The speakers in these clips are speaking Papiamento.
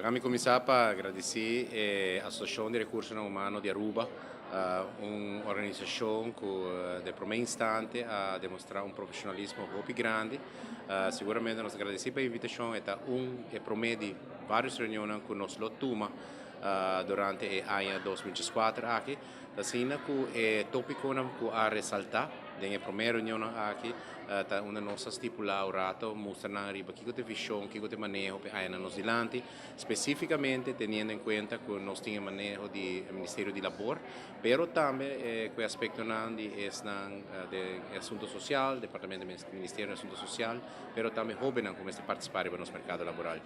Ami cuminsa pa gradici e Asociacion di Recursonan Humano di Aruba, un organisacion cu di prome instante a demostra un profesionalismo hopi grandi. Siguramente nos ta gradici pa e invitacion, e ta un e prome di varios reunionnan cu nos lo tuma durante e aña 2014 aki. Asina cu e topiconan cu a resalta den e prome reunionnan aki ta unda nos a stipula un rato, mustra nan riba kico ta e vision, kico ta e maneho pa e añanan nos dilanti, specificamente teniendo en cuenta cu nos tin e maneho di Ministerio di Labor, pero tambe cu e aspectonan di esnan den e asunto social, Departamento di Ministerio di Asunto Social, pero tambe hobennan cu mester participa riba nos mercado laboral.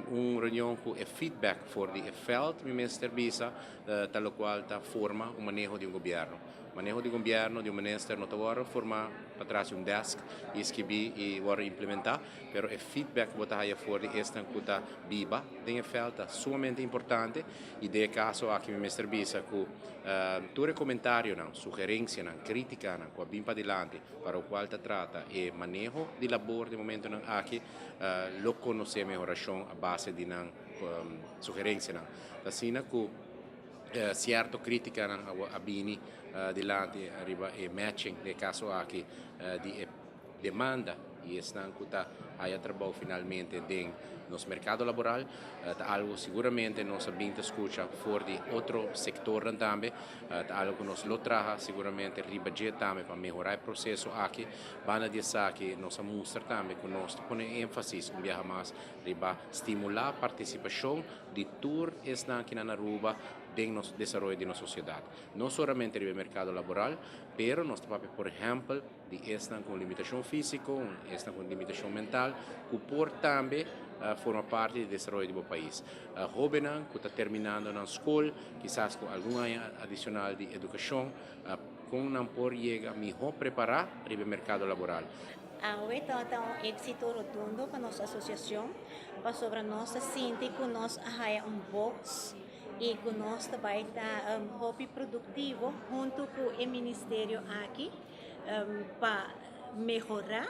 Un reunion cu e feedback for di e veld, mi mester bisa, ta locual ta forma un maneho di un gobierno. Maneho di gobierno, di un minister, no ta wordo forma patras di un desk y skibi y wordo implementa, pero e feedback cu bo ta haya for di esnan cu ta biba den e veld ta sumamente importante y den e caso aki mi mester bisa cu tur e comentarionan, sugerencianan, criticanan cu a bin padilanti para locual ta trata e maneho di labor den momentonan aki lo conoce mehoracion a base di nan sugerencianan. Ta asina cu cierto criticanan a bini dilanti riba e matching den e caso aki di e demanda y esnan cu ta haya trabou finalmente den nos mercado laboral, ta algo siguramente nos a bin ta scucha for di otro sectornan tambe, ta algo cu nos lo traha siguramente riba dje tambe pa mehora e proceso aki. Banda di esaki nos a mustra tambe cu nos ta pone enfasis un biaha mas riba stimula participacion di tur esnan aki na Aruba den nos desaroyo di nos sociedad. No solamente riba e mercado laboral, pero nos ta papia, por ehempel, di esnan cu limitacion fisico, esnan cu limitacion mental, cu por tambe forma parti di desaroyo di bo pais. Hobennan cu ta terminando nan scol, kisas cu algun aña adicional di educacion, con nan por yega miho prepara riba e mercado laboral. Awe ta un exito rotundo pa nos asociacion, pasobra nos a sinti cu nos a haya un voz y cu nos ta bay ta hopi productivo hunto cu e ministerio aki pa mehora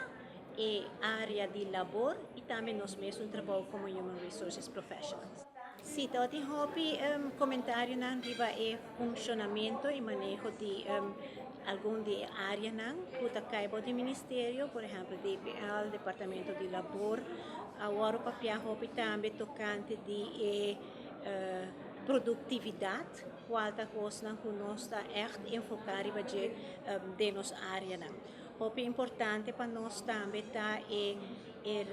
e area di labor y tambe nos mes un trabou como human resources professionals. Si, tabatin hopi comentarionan riba e funcionamento y maneho di algun di e areanan cu ta cay bou di ministerio, por ehempel DPL, Departamento di Labor. Awor papia hopi tambe tocante di e productividad, cual ta cosnan cu nos ta echt enfoca riba dje den nos areanan. Hopi importante pa nos tambe ta e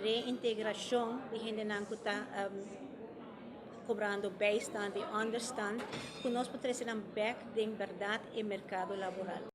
reintegracion di hendenan cu ta cobrando bijstand y onderstand, cu nos por trece nan back den berdad e mercado laboral.